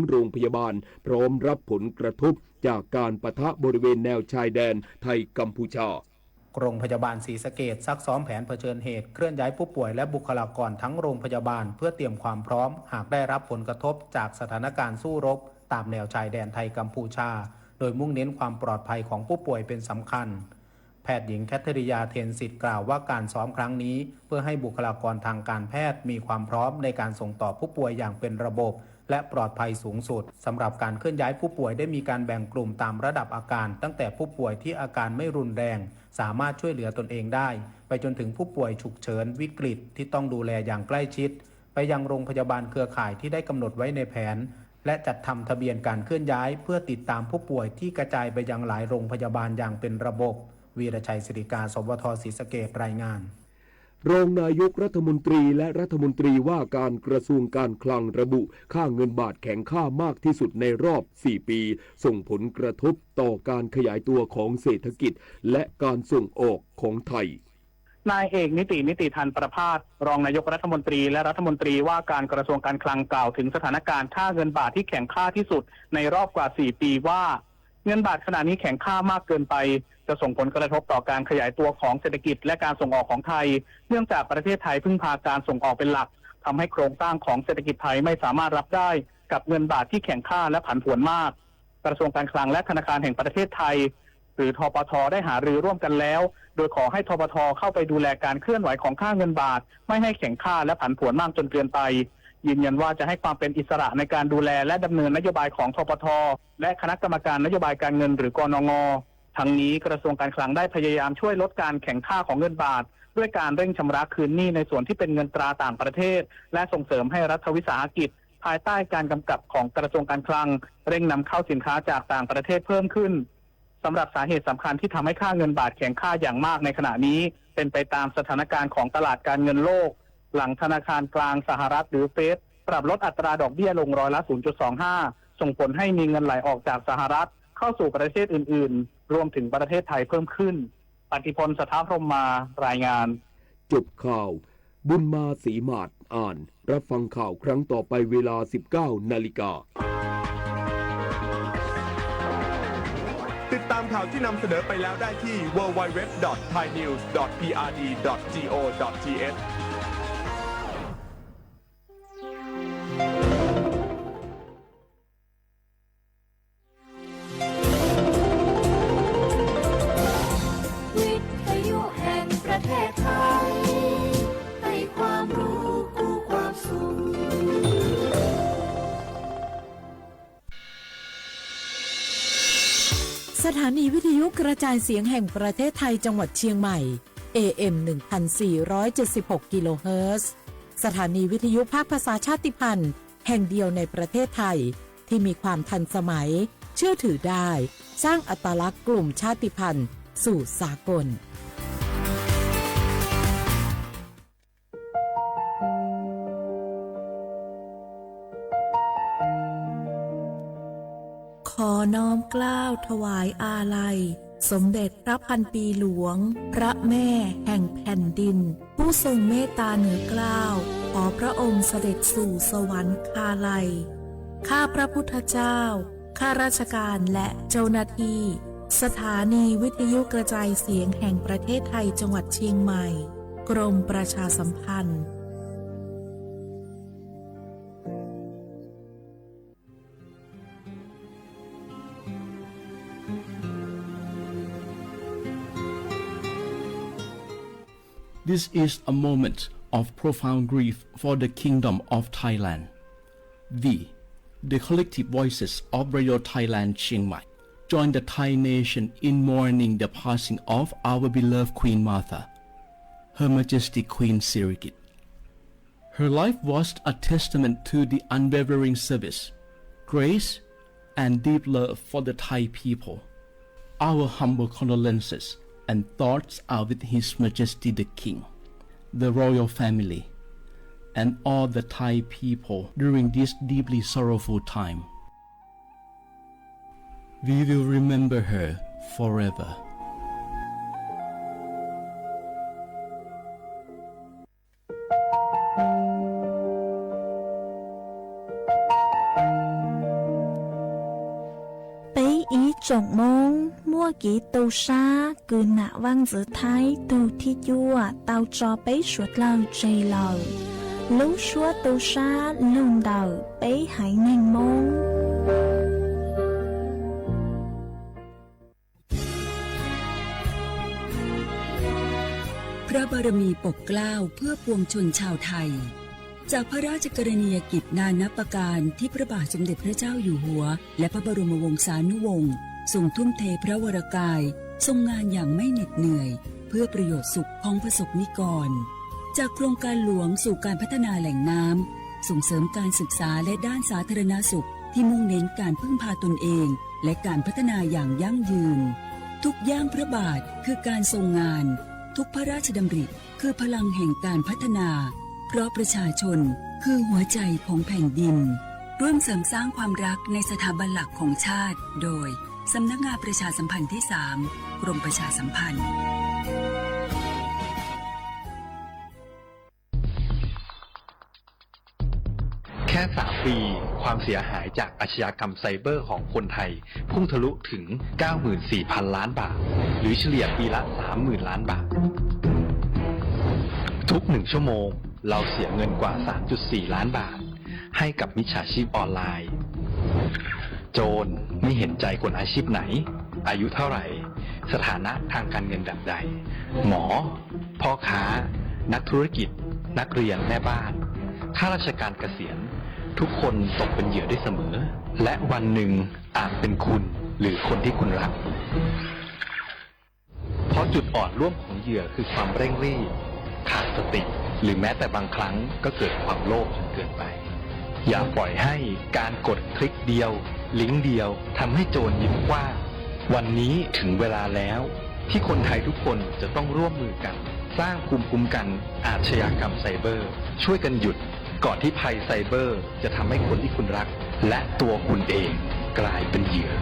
โรงพยาบาลพร้อมรับผลกระทบจากการปะทะบริเวณแนวชายแดนไทยกัมพูชา โรงพยาบาลศรีสะเกษซักซ้อมแผนเผชิญเหตุเคลื่อนย้ายผู้ป่วยและบุคลากรทั้งโรงพยาบาลเพื่อเตรียมความพร้อมหากได้รับผลกระทบจากสถานการณ์สู้รบตามแนวชายแดนไทยกัมพูชา โดยมุ่งเน้นความปลอดภัยของผู้ป่วยเป็นสำคัญ แพทย์หญิงแคทเธอรียา เทนสิทธิ์ กล่าวว่าการซ้อมครั้งนี้เพื่อให้บุคลากรทางการแพทย์มีความพร้อมในการส่งต่อผู้ป่วยอย่างเป็นระบบและปลอดภัยสูงสุด สำหรับการเคลื่อนย้ายผู้ป่วยได้มีการแบ่งกลุ่มตามระดับอาการ ตั้งแต่ผู้ป่วยที่อาการไม่รุนแรง สามารถช่วยเหลือตนเองได้ ไปจนถึงผู้ป่วยฉุกเฉินวิกฤตที่ต้องดูแลอย่างใกล้ชิด ไปยังโรงพยาบาลเครือข่ายที่ได้กำหนดไว้ในแผน และจัดทำทะเบียนการเคลื่อนย้ายเพื่อติดตามผู้ป่วยที่กระจายไปยังหลายโรงพยาบาลอย่างเป็นระบบ วีรชัย ศิริกา สวท ศรีสะเกษ รายงาน รองนายกรัฐมนตรีและรัฐมนตรีว่าการกระทรวงการคลังระบุค่าเงินบาทแข็งค่ามากที่สุดในรอบสี่ปี ส่งผลกระทบต่อการขยายตัวของเศรษฐกิจและการส่งออกของไทย นายเอกนิติ นิติธันประภาส รองนายกรัฐมนตรีและรัฐมนตรีว่าการกระทรวงการคลังกล่าวถึงสถานการณ์ค่าเงินบาทที่แข็งค่าที่สุดในรอบกว่าสี่ปีว่า เงินบาทขณะนี้แข็งค่ามากเกินไป จะส่งผลกระทบต่อการขยายตัวของเศรษฐกิจและการส่งออกของไทย เนื่องจากประเทศไทยพึ่งพาการส่งออกเป็นหลัก ทำให้โครงสร้างของเศรษฐกิจไทยไม่สามารถรับได้กับเงินบาทที่แข็งค่าและผันผวนมาก กระทรวงการคลังและธนาคารแห่งประเทศไทย หรือ ธปท ได้หารือร่วมกันแล้ว โดยขอให้ ธปท เข้าไปดูแลการเคลื่อนไหวของค่าเงินบาท ไม่ให้แข็งค่าและผันผวนมากจนเกินไป ยืนยันว่าจะให้ความเป็นอิสระในการดูแลและดำเนินนโยบายของ ธปท และคณะกรรมการนโยบายการเงิน หรือ กนง ทั้งนี้กระทรวงการคลังได้พยายามช่วยลดการแข็งค่าของเงินบาท ด้วยการเร่งชำระคืนหนี้ในส่วนที่เป็นเงินตราต่างประเทศ และส่งเสริมให้รัฐวิสาหกิจ ภายใต้การกำกับของกระทรวงงการคลัง เร่งนำเข้าสินค้าจากต่างประเทศเพิ่มขึ้น สำหรับสาเหตุสำคัญที่ทำให้ค่าเงินบาทแข็งค่าอย่างมากในขณะนี้ เป็นไปตามสถานการณ์ของตลาดการเงินโลก หลังธนาคารกลางสหรัฐหรือ Fed ปรับลดอัตราดอกเบี้ยลงร้อยละ ศูนย์จุดสองห้า ส่งผลให้มีเงินไหลออกจากสหรัฐเข้าสู่ประเทศอื่นๆ รวมถึงประเทศไทยเพิ่มขึ้น ปฏิพล สัทธพรหมมา รายงาน จบข่าว บุญมา ศรีหมาด อ่าน รับฟังข่าวครั้งต่อไปเวลา สิบเก้านาฬิกา ติดตามข่าวที่นำเสนอไปแล้วได้ที่ ดับเบิลยู ดับเบิลยู ดับเบิลยู ดอท ไทยนิวส์ ดอท พีอาร์ดี ดอท จี โอ ดอท ที เอช วิทยุแห่งประเทศไทย ให้ความรู้คู่ความสุข สถานีวิทยุกระจายเสียงแห่งประเทศไทยจังหวัดเชียงใหม่ เอ เอ็ม หนึ่งพันสี่ร้อยเจ็ดสิบหก กิโลเฮิรตซ์ สถานีวิทยุภาคภาษาชาติพันธุ์แห่งเดียวในประเทศไทย ที่มีความทันสมัย เชื่อถือได้ สร้างอัตลักษณ์กลุ่มชาติพันธุ์สู่สากล ขอน้อมเกล้าถวายอาลัย สมเด็จพระพันปีหลวง พระแม่แห่งแผ่นดิน ผู้ทรงเมตตาเหนือเกล้า ขอพระองค์เสด็จสู่สวรรคาลัย ข้าพระพุทธเจ้า ข้าราชการและเจ้าหน้าที่ สถานีวิทยุกระจายเสียงแห่งประเทศไทยจังหวัดเชียงใหม่ กรมประชาสัมพันธ์ This is a moment of profound grief for the Kingdom of Thailand. We, the collective voices of Radio Thailand Chiang Mai, join the Thai nation in mourning the passing of our beloved Queen Mother, Her Majesty Queen Sirikit. Her life was a testament to the unwavering service, grace, and deep love for the Thai people. Our humble condolences and thoughts are with His Majesty the King, the royal family, and all the Thai people during this deeply sorrowful time. We will remember her forever. Tsoom Moob, muaj kev tu sab kws nam vaaj ntxwv Thaib tug thib cuaj tau tso peb suav dlawg tseg lawm. Lub suab tu sab lug ntawm peb haiv neeg Moob. พระบารมีปกเกล้าเพื่อปวงชนชาวไทย จากพระราชกรณียกิจนานับประการที่พระบาทสมเด็จพระเจ้าอยู่หัว และพระบรมวงศานุวงศ์ ทรงทุ่มเทพระวรกาย ทรงงานอย่างไม่เหน็ดเหนื่อย เพื่อประโยชน์สุขของประสบนิกร จากโครงการหลวงสู่การพัฒนาแหล่งน้ำ ส่งเสริมการศึกษาและด้านสาธารณสุข ที่มุ่งเน้นการพึ่งพาตนเอง และการพัฒนาอย่างยั่งยืน ทุกย่างพระบาทคือการทรงงาน ทุกพระราชดำริคือพลังแห่งการพัฒนา เพราะประชาชนคือหัวใจของแผ่นดิน ร่วมเสริมสร้างความรักในสถาบันหลักของชาติ โดย สำนักงานประชาสัมพันธ์ที่สาม กรมประชาสัมพันธ์ แค่สามปี ความเสียหายจากอาชญากรรมไซเบอร์ของคนไทย พุ่งทะลุถึง เก้าหมื่นสี่พันล้านบาท หรือเฉลี่ยปีละ สามหมื่นล้านบาท ทุกหนึ่งชั่วโมง เราเสียเงินกว่า สามจุดสี่ล้านบาท ให้กับมิจฉาชีพออนไลน์ โจรไม่เห็นใจคนอาชีพไหน อายุเท่าไหร่ สถานะทางการเงินแบบใด หมอ พ่อค้า นักธุรกิจ นักเรียน แม่บ้าน ข้าราชการเกษียณ ทุกคนตกเป็นเหยื่อได้เสมอ และวันหนึ่งอาจเป็นคุณหรือคนที่คุณรัก เพราะจุดอ่อนร่วมของเหยื่อคือความเร่งรีบ ขาดสติ หรือแม้แต่บางครั้งก็เกิดความโลภจนเกินไป อย่าปล่อยให้การกดคลิกเดียว ลิงก์เดียว ทำให้โจรยิ้มกว้าง วันนี้ถึงเวลาแล้ว ที่คนไทยทุกคนจะต้องร่วมมือกัน สร้างภูมิคุ้มกันอาชญากรรมไซเบอร์ ช่วยกันหยุด ก่อนที่ภัยไซเบอร์จะทำให้คนที่คุณรัก และตัวคุณเองกลายเป็นเหยื่อ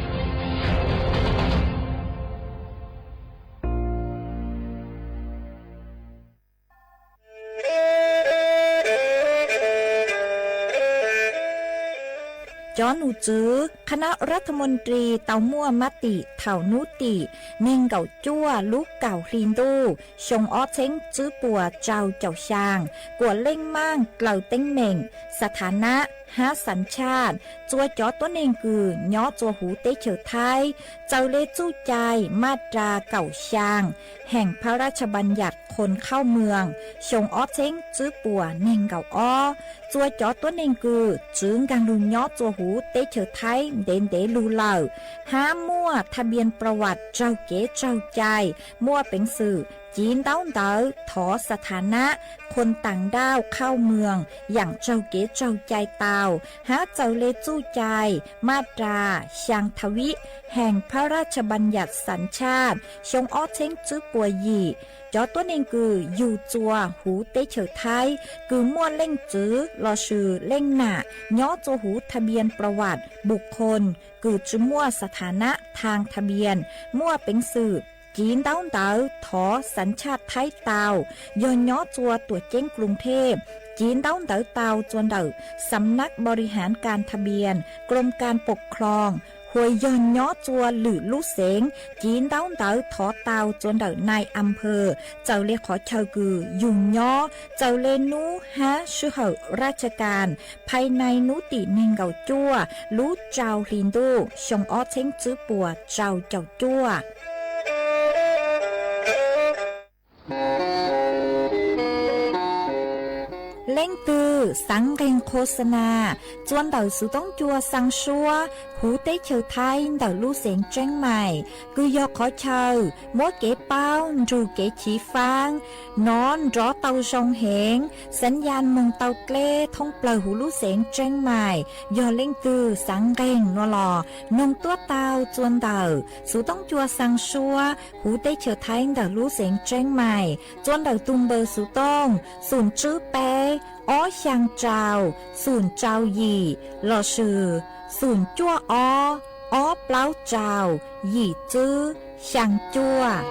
Cov num txwv คณะรัฐมนตรี tau muaj มติ thaum nub tim neeg nkaum cuaj lub kaum hli ntuj xyoo ob txheeb tswb puas rau caum xyaa kuas leej maaj dlaws teeb meem สถานะ hab สัญชาติ txua cov tuab neeg kws nyob txua huv teb chaws Thaib, txaws le txuj cai มาตรา kaum xyaa แห่งพระราชบัญญัติคนเข้าเมือง xyoo ob txheeb tswb puas neeg nkaum ob. Txua cov tuab neeg kws tsi nkaag lug nyob txua huv teb chaws Thaib ntev ntev lug lawm, hab muaj ทะเบียนประวัติ raug kev raug cai, muaj peev xwm civ ntaub ntawv thov สถานะ คนต่างด้าวเข้าเมือง yaam raug kev raug cai tau, hab txaws le txuj cai มาตรา xyaa tha vib แห่งพระราชบัญญัติสัญชาติ xyoo ob txheeb tswb puas yim. Cov tuab neeg kws yug txua huv teb chaws Thaib kws muaj leej txwv lossis leej nam nyob txua huv ทะเบียนประวัติบุคคล kws tsi muaj สถานะทางทะเบียน, muaj peev xwm civ ntaub ntawv thov สัญชาติ Thaib tau, yog nyob txua tuam ceeb กรุงเทพ, civ ntaub ntawv tau txua ntawm สำนักบริหารการทะเบียน กรมการปกครอง, hua yog nyob txua lwm lub xeev, civ ntaub ntawv thov tau txua ntawm นายอำเภอ txawm le qhov chaw kws yug nyob, txawm le nub hab sij hawm ราชการ ภายใน nub tim neeg nkaum cuaj lub rau hli ntuj xyoo ob txheeb tswb puas rau caum cuaj. Leej twg xaav nqeeg โฆษณา txua ntawm xuv toob cua xaa suab huv teb chaws Thaib ntawm lub xeev Tseeb Mais, kws yog qhov chaw muab kev paub nrug kev chiv faab, nov nrov tau zoo heev, สัญญาณ moog tau dleb thoob plawg huv lub xeev Tseeb Mais. Yog leej twg xaav nqeeg nua los noog tuab tau txua ntawm xuv toob cua xaa suab huv teb chaws Thaib ntawm lub xeev Tseeb Mais, txua ntawm tug npawb xuv tooj xoom tswb peb ob xyaa rau xoom rau yim lossis xoom cuaj ob ob plaub rau yim tswb xyaa cuaj.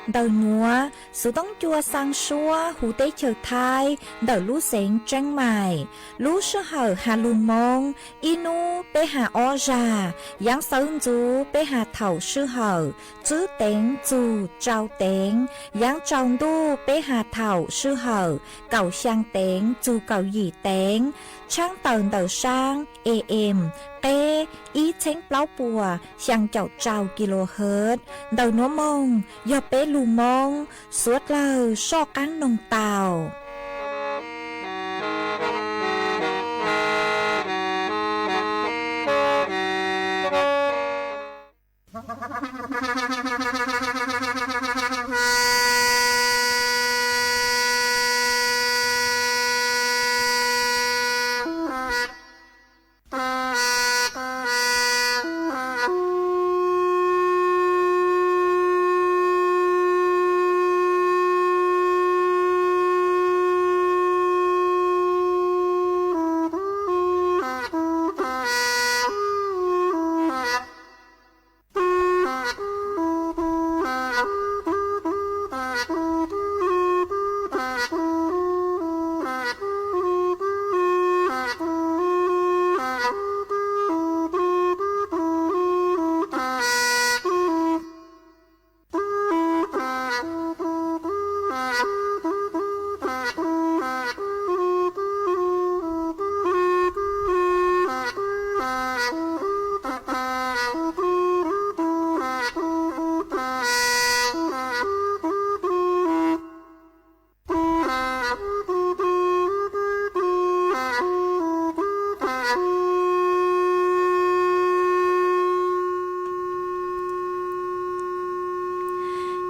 Ntawm nuav, Xuv Toob Cua xaa suab hu teb chaws Thaib ntawm lub xeev Tseeb Maim. Lub sij hawm has lug Moob, ib nub peb has ob zag, yaav sawv ntxuv peb has thaum sij hawm tswb teev txug rau teev, yaav tsaus ntuj peb has thaum sij hawm kaum xyaa teev txug kaum yim teev, tshaab tawm ntawm saab A M qeb ib txheeb plaub puas xyaa caum rau kilohertz. Ntawm nuav moog yog peb lug Moob, suav dlawg soj qaab noog tau.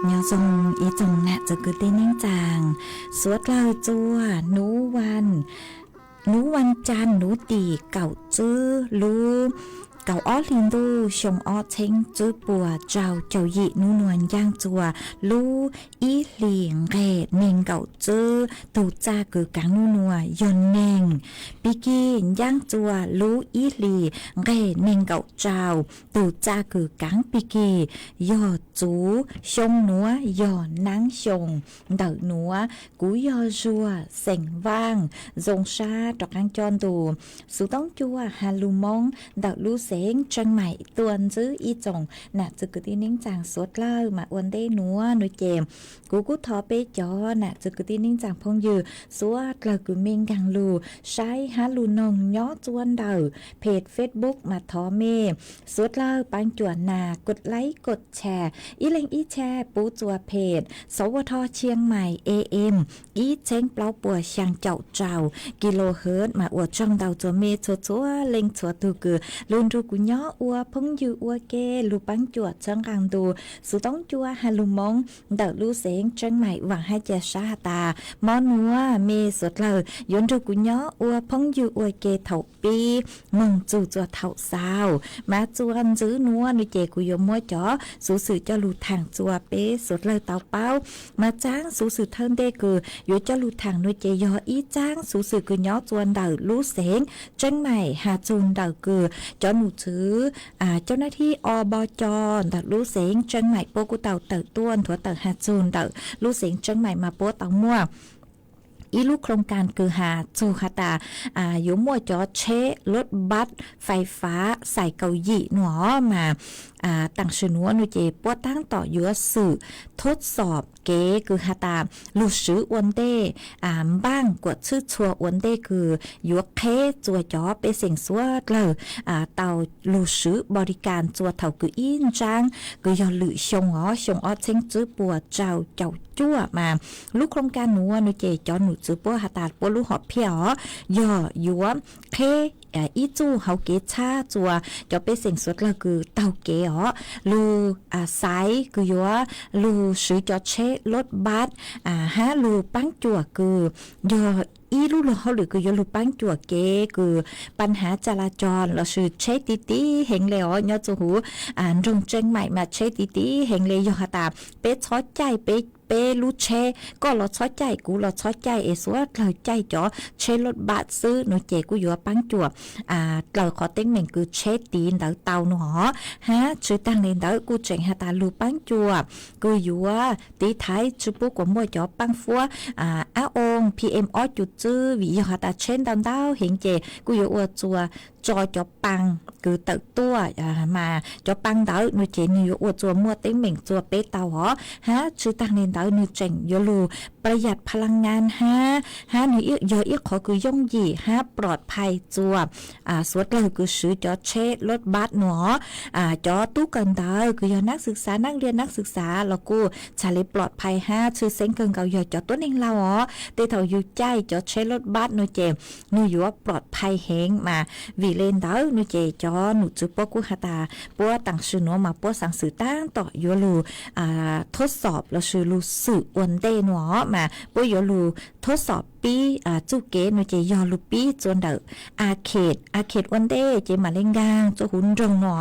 Nyob zoo ib tsoom nam txwv kwv tij neej tsaa, suav dlawg txua, nuav, nuav vas cas nuav tim kaum tswb lub kaum ob hli ntuj xyoo ob txheeb tswb puas rau caum yim, nub nuav ncaaj txua lub ib hlis nqeg neeg nkaum tswb. Tug txaj kws kaav nub nuav yog neeg, pig kig ncaaj txua lub ib hlis nqeg neeg nkaum rau. Tug txaj kws kaav pig kig yog txuv, xyoo nuav yog naab xyoo. Ntawm nuav kuv yog Zuag xeem Vaaj, zoo sab rov qaab coj ntu Xuv Toob Cua has lug Moob ntawm lub xeev Tseeb Maim tuaj ntsib ib tsoom nam txwv kwv tij neej tsaa suav dlawg. Mas ua ntej nuav nuav ces kuv kuj thov peb cov nam txwv kwv tij neej tsaa phooj ywg suav dlawg kws mej nkaag lug saib hab lug noog nyob txua ntawm peg Facebook mas thov mej suav dlawg paab cuam nas kod like kod share ib leeg ib share pub txua peg Sawv Ua Tho Chiang Mai A M ib txheeb plaub puas xyaa caum rau kilohertz. Mas ua tsaug ntau txua mej txhua txhua leej txhua tug kws lug nrug kuv nyob ua phooj ywg ua ke, lug paab cuam txhawb nqaa ntu Xuv Toob Cua has lug Moob ntawm lub xeev Tseeb Maim. Vaam hab ca sab has tas mo nuav mej suav dlawg yuav nrug kuv nyob ua phooj ywg ua ke thaum pib moog txug txua thaum xaus. Mas txua ntxiv nuav nuav ces kuv yuav muab cov xuv xwm coj lug thaam txua peb suav dlawg tau paub. Mas txaab xuv xwm thawj ntej kws yuav coj lug thaam nuav ces yog ib txaab xuv xwm kws nyob txua ntawm lub xeev Tseeb Maim has txug ntawm kws cov num tswv cov nab thib O Bo Co ntawm lub xeev Tseeb Maim puab kuj tau tawm tuaj nthuav tawm has txug ntawm lub xeev Tseeb Maim mas puab tau muaj ib lub khlooj kaan kws has txug has tas yuav muaj cov tsheb lub npav fais fav xais kaum yim nuav mas taam sim nuav nuav ces puab taab tom yuav xwm thub xom kev kws has tas lug swv ua ntej, npaaj kuam txhwb txhua ua ntej kws yuav qheb txua cov pej xeem suav dlawg tau lug swv npav di kas txua thaum kws ib ntsaab kws yog lwm xyoo os, xyoo ob txheeb tswb puas rau caum cuaj mas lub khlooj kaan nuav nuav ces cov num tswv puab has tas puab lub hom phiaj os yog yuav qheb ib txuj hauv kev txhab txua cov pej xeem suav dlawg kws taug kev os, lug xaiv kws yuav lug swv cov tsheb lub npav hab lug paab cuam kws yog ib lub luag hauj lwm kws yuav lug paab cuam kev kws paj hav ca la co lossis tsheb tiv tiv heev le os. Nyob txua huv nroog Tseeb Maim mas tsheb tiv tiv heev le, yog has tas peb txhob caij peb peb lub tsheb, koj los txhob caij, kuv los txhob caij, es suav dlawg caij cov tsheb loj npab xwb no ces kuj yuav paab cuam dlawg qhov teeb meem kws tsheb tiv ntawd tau no hov. Hab tsi taag le ntawd kuj tseem has tas lug paab cuam kws yuav tiv thaiv tsi pub kuas muaj cov paaj fuab ab oo P M ob cum xwb, vim yog has tas tsheb ntau ntau heev ces kuj yuav ua txuas tso cov paa kws tawm tuaj, mas cov paa ntawd no ces nwg yuav ua txuas muaj teeb meem txuas peb tau hov. Hab tsi taag le ntawd nwg tseem yuav lug pla yas pha laa ngaa hab, hab nwg yog ib qhov kws yooj yim hab ploj phais txuas suav dlawg kws swv cov tsheb loj npab no. Cov tub kawm ntawv kws yog naab xwm xav, naab liaj naab xwm xav los kuj txhaj le ploj phais hab tshwj xeeb kawg nkaus yog cov tuab neeg laug os. Tej thaum yug caij cov tsheb loj npab no ces nwg yuav ploj phais heev mas. Vim le ntawd no ces cov num tswv puab kuj has tas puab taam sim nuav mas puab xaav xwm taab tom yuav lug thov xom lossis lug xwm ua ntej no mas puab yuav lug thov xom pib txuj kev no ces yog lug pib txua ntawm a khet, a khet ua ntej ces mam le nkaag txuj huv nroog no,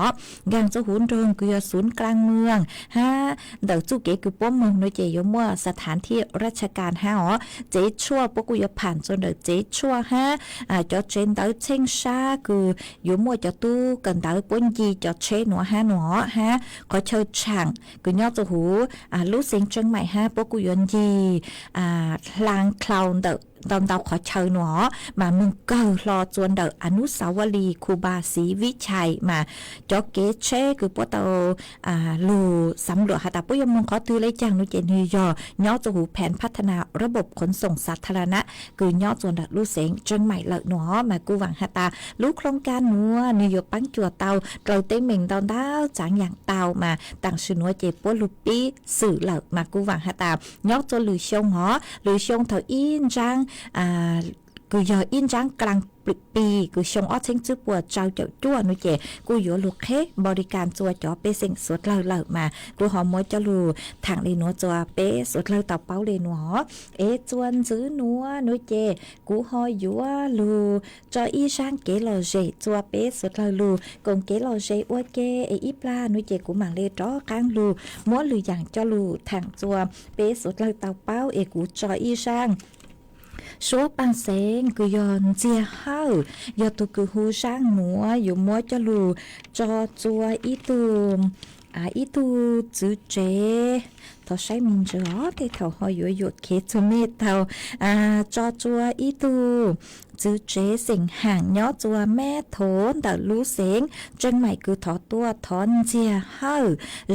nkaag txuj huv nroog kws yog xub klaag mws hab ntawm txuj kev kws puab moog no ces yuav muaj xav thav thij raj tshaj kas hab os. Tsev tshuaj puab kuj yuav pham txua ntawm tsev tshuaj hab cov tsev ntawv txheej sab kws yuav muaj cov tub kawm ntawv puab nce cov tsheb nuav hab no hab qhov chaw tshaam kws nyob txuj huv lub xeev Tseeb Maim hab puab kuj yuav nce hlaa dlhau ntawm ntau ntau qhov chaw no mas moog kawg hlo txua ntawm Anusawali Khuba Siv Vib Chais mas cov kev tsheb kws puab tau lug xav luam has tas puab yuav moog qhov twg le caag no ces nwg yog nyob txuj huv phan phathana rab npoom khoom xoom xav tha la na kws nyob txua ntawm lub xeev Tseeb Maim lawm no mas kuj vaam has tas lub khlooj kab nuav nwg yuav paab cuam tau dlawg teeb meem ntau ntau tsaav yaam tau mas taam sim nuav ces puab lug pib xwm lawm mas kuj vaam has tas nyob txua lwm xyoo hov, lwm xyoo thaum ib ntsaab kws yog ib ntsaab klaag plig kws xyoo ob txheeb tswb puas tsau caum cuaj no ces kuj yuav lug qheb npaus li kas txua cov pej xeem suav dlawg lawm mas kuv ho muab coj lug thaam le nuav txua peb suav dlawg tau paub le nuav hov. Es txua ntxiv nuav no ces kuv ho yuav lug tso ib zaaj kev lom zem txua peb suav dlawg lug koom kev lom zem ua ke es ib plag no ces kuv maam le rov qaab lug muab lwm yaam coj lug thaam txua peb suav dlawg tau paub es kuv tso ib zaaj suab paaj xeev kws yog Ntxiag Hawj, yog tug kws hu zaaj nuav yuav muab coj lug tso txua ib tug, ib tug txwv tsev. Thov saib me ntsis os, tej thaum ho yuav yuam kev txug mej tau. Tso txua ib tug txwv tsev xeem Haam nyob txua Mab Thov ntawm lub xeev Tseeb Maim kws thov tuaj thov Ntxiag Hawj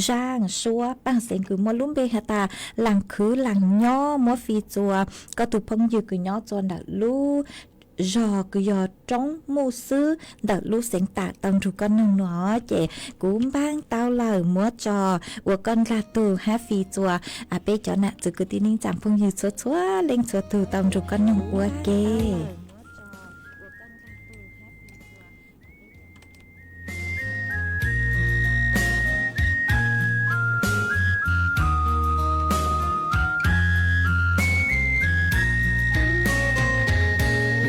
zaaj suab paaj xeev kws muaj lub npe has tas Laas Khwv Laas Nyob, muab fij txua koj tug phooj ywg kws nyob txua ntawm lub zog kws yog Roob Muj Xwb ntawm lub xeev Tam tau nrug koj noog no. Ces kuv npaab tau lawm, muab tso ua koj nqlag tug hab fij txua peb cov nam txiv kwv tij neej tsaa phooj ywg txhua txhua leej txhua tug tau nrug koj noog ua ke.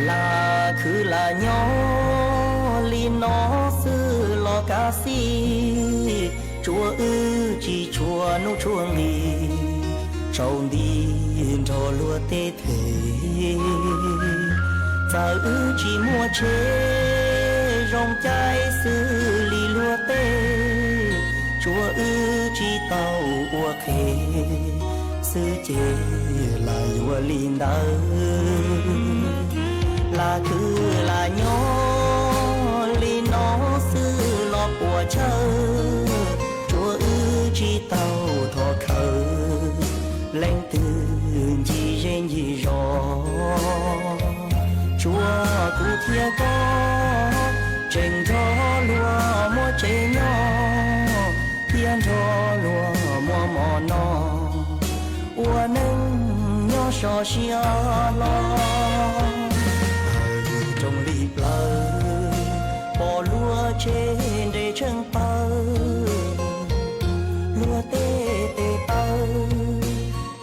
Lam khwv lam nyob li no xwb los kav xij, tsuav wb tsis tshua hnub tshua nqis, tsaus nti nrog luag tej them. Txawm wb tsis muaj tsheb zoo caij xws li luag tej, tsuav wb tsis tau ua qhev xwb ces lam yuav li ntawd. Lam khwv lam nyob li no xwb los puas chawj, tsuav wb tsis tau thov khawv leej twg ncig zej ncig zos. Tsuav kuv thiab koj tseem nrog luag muaj tsev nyob, thiab nrog luag muaj mov noj, ua neej nyob so siab hlo. Hawm rooj li plawv, pom luag tsheb nres tsheej tawv, luag tej tes taw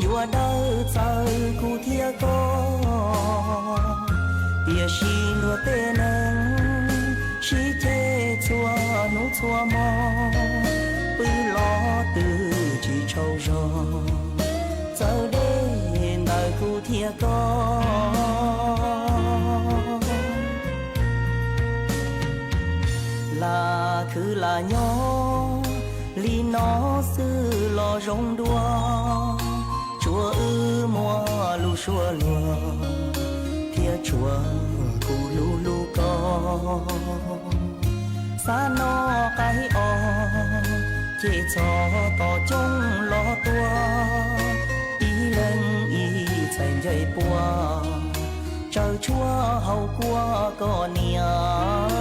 yuav dawb txawv kuv thiab koj. Tiam sis luag tej neeg sib ceg txhua hnub txhua hmo, pw los twb tsis tsaug zog. Txawv deb ntawm kuv thiab koj, lam khwv lam nyob li no xwb los zoo dua. Tsuav wb muaj lus sua luag thiab tsuav kuv hlub hlub koj. Xav noj qaib os, ces txhob tos coob los tua. Ib leeg ib txhais ncaws pua, tsaws tshuaj haus kua koj niam.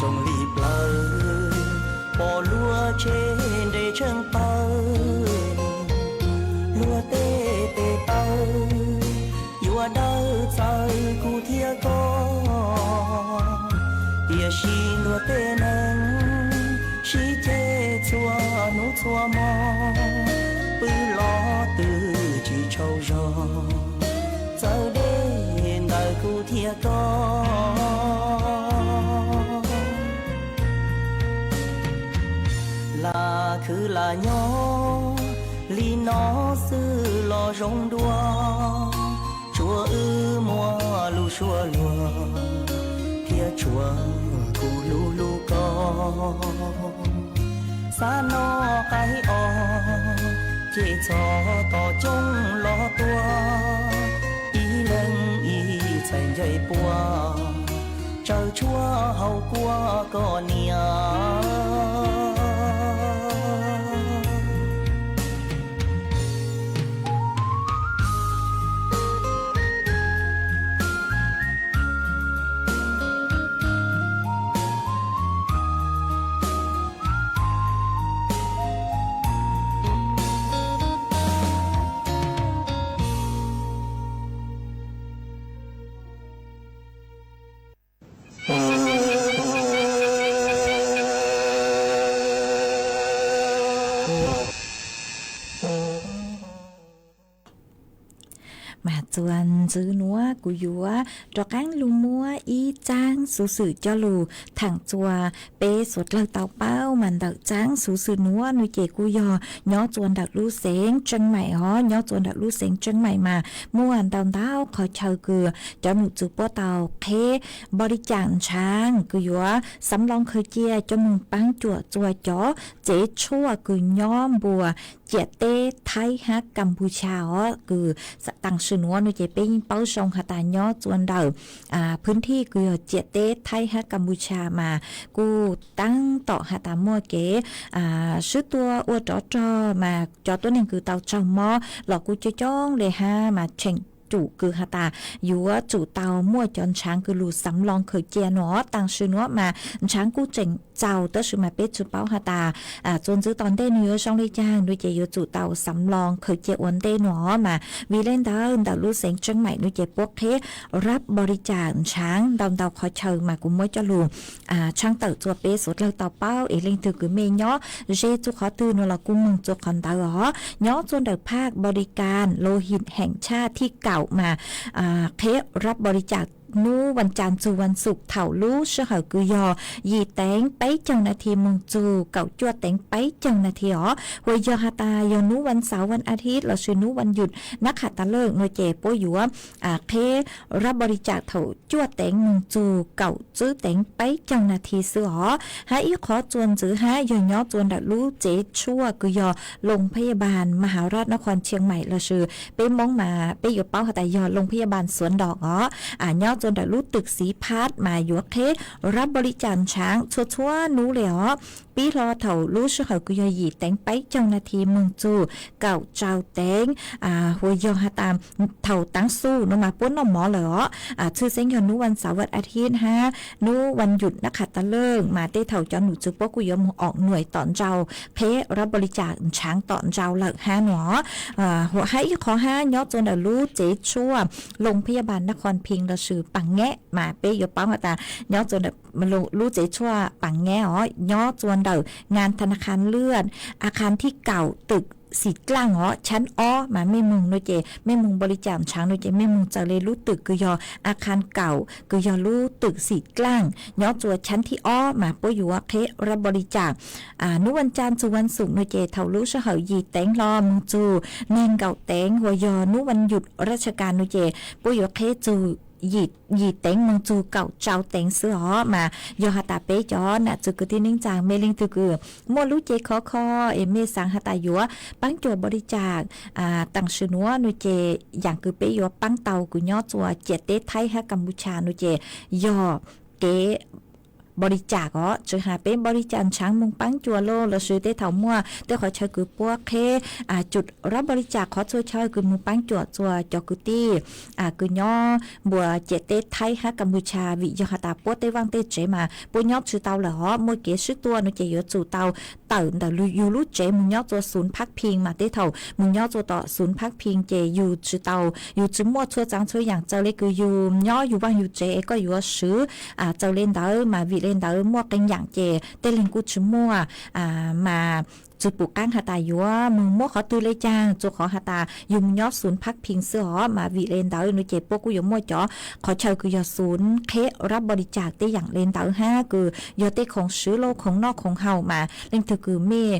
Nroos li plawv, pom luag tsheb nres tsheej tawg, luag tej tes taw yuav dawb txawv kuv thiab koj. Tiam sis luag tej neeg sib ceg txhua hnub txhua hmo, pw los twb tsis tsaug zog, txawv deb ntawm kuv thiab koj. Lam khwv lam nyob li no xwb los zoo dua. Tsuav wb muaj lus sua luag thiab tsuav kuv hlub hlub koj. Xav noj qaib os, ces txhob tos coob los tua. Ib leeg ib txhais ncaws pua, tsaws tshuaj haus kua koj niam. Mas txuas ntxiv nuav kuv yuav rov qaab lug muab ib tsaab xuv xwm coj lug thaam txuas peb suav dlawg tau paub. Mas ntawm tsaab xuv xwm nuav nwg ces kuj yog nyob txuas ntawm lub xeev Tseej Maim os. Nyob txuas ntawm lub xeev Tseej Maim mas muaj ntau ntau qhov chaw kws cov nom tswv puab tau qheb npaum li cas ntshaav kws yuav xav loo khaws cia coj moog paab cuam txuas cov tsev tshuaj kws nyob npuas ciam teb Thaib hab Kapucha os. Kws taam sim nuav nwg ces peb yeej paub zoo has tas nyob txuas ntawm pwg thij kws yog ciam teb Thaib hab Kapucha mas kuj taab tom has tas muaj kev swb tua ua rov rog mas cov tuab neeg kws tau tsaug mob los kuj coob coob le hab mas tseem tsum kws has tas yuav tsum tau muaj cov ntshaav kws lug xav loo khaws cia nuav. Taam sim nuav mas ntshaav kuj tseem txaus tab sis mas peb tsi paub has tas txuas ntxiv tom ntej nwg yuav zoo le caag, nwg ces yuav tsum tau xav loo khaws cia ua ntej nuav mas. Vim le ntawd ntawm lub xeev Tseej Maim nwg ces puab qheb rab npaum li cas ntshaav ntau ntau qhov chaw mas kuv muab coj lug tshaaj tawm txuas peb suav dlawg tau paub es leej twg kws mej nyob ze txuas qhov twg nuav los kuj moog txuas qhov ntawd os. Nyob txuas ntawm phaj npaum li cas Lô Him Heem Tshaj thij kaum mas qheb rab npaum li cas nub vas cas txug vas xuv thaum lub sij hawm kws yog yim teev peb caug nas this moog txug kaum cuaj teev peb caug nas this os. Ua yog has tas yog nub vas xauv vas a thiv lossis nub vas yum nab qham tas lawm nuav ces puab yuav qheb rab npaum li cas thaum cuaj teev moog txug kaum tsib teev peb caug nas this xwb os. Hab ib qhov txuas ntxiv hab yog nyob txuas ntawm lub tsev tshuaj kws yog Loo Phaj Ya Npas Mas Ha Raj Nab Khon Tshiang Maim lossis peb Moob mas peb yuav paub has tas yog Loo Phaj Ya Npas Suav Ntom os. Nyob txua ntawm lub twm xiv phab mas yuav qheb rab npaus li cas ntshaav txhua txhua hnub li os. Pib hlo thaum lub sij hawm kws yog yim teev peb caug nas this moog txug kaum rau teev, hu yog has tas thaum taav xu no mas puab noj mov lawm os. Tshwj xeeb yog hnub vas xaum vas a thiv hab hnub vas yum nab qha ta leej mas tej thaum cov num txwv puab kuj yuav moog om nuam tom ntej qheb rab npaus li cas ntshaav tom ntej lawm hab no. Hab ib qho hab nyob txua ntawm lub tsev tshuaj Loo Phab Yaj Npas Nab Qhoos Phiv los sis Paas Nyab mas peb yuav paub has tas nyob txua ntawm lub tsev tshuaj Paas Nyab os, nyob txua ntawm nkas tha na khas lwaj, a khas thib kaum twm xim dlaaj os, chab ob mas mej moog no ces mej moog npaus li cas ntshaav no ces mej moog txaws le lub twm kws yog a khas kaum kws yog lub twm xim dlaaj nyob txua chab thib ob mas puab yuav qheb rab npaus li cas. Hnub vas ca txug vas xum no ces thaum lub sij hawm yim teev hlo moog txug neeg nkaum teev, hu yog hnub vas yum rab tsha kas no ces puab yuav qheb txug yim teev moog txug kaum rau teev xwb os. Mas yog has tas peb cov nam txwv kwv tij neej tsaa mej leej twg kws muaj lub cev khov kho es mej xaav has tas yuav paab cuam npaus li cas taam sim nuav no ces yaam kws peb yuav paab tau kws nyob txua ciam teb Thaib hab Kapucha no ces yog kev npaus li cas os, tsi has peb npaus li cas ntshaav moog paab cuam lauj, los sis tej thaum muaj tej qhov chaw kws puab qheb cuam rab npaus li cas qhov txhua chaw kws moog paab cuam txua cov kwv tij kws nyob npuas ciam teb Thaib hab Kapucha, vim yog has tas puab tej vaaj tej tsev mas puab nyob tsi tau lawm os, muaj kev sib tua no ces yuav tsum tau tawm ntawm yug lub tsev moog nyob txua xov phab phiv mas tej thaum moog nyob txua tom xov phab phiv ces yug tsi tau, yug tsi muaj txhua tsav txhua yaam txawm le kws yug nyob yug vaaj yug tsev es koj yuav swv txawm le ntawd mas vim le ntawd muaj qee yaam ces tej leeg kuj tsi muaj mas tsi pum qaab has tas yuav moog muab qhov twg le caag, txua qhov has tas yug moog nyob xov phab phiv xwb os. Mas vim le ntawd no ces puab kuj yuav muaj cov qhov chaw kws yog xov qheb rab npaus li cas tej yaam le ntawd hab kws yog tej khoom swv lauj, khoom noj khoom haus mas leej twg kws mej